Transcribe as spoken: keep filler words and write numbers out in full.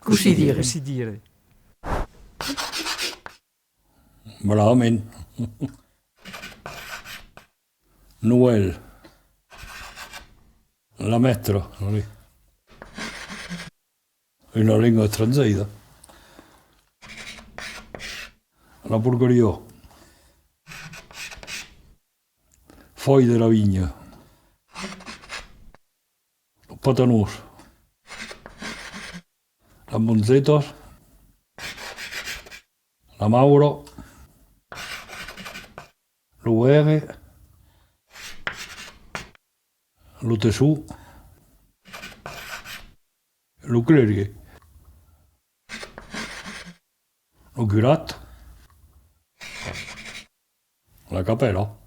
Cossí dire? Cossí dire? Malament. Noèl. La mestra, oui. Una lenga estrangièra. La porcariá. Fòi de la vinha. Los patanons. Las mongetas. La maura. Lo bèrre. Lo tesson. Lo clergue. Lo curat. La capèla.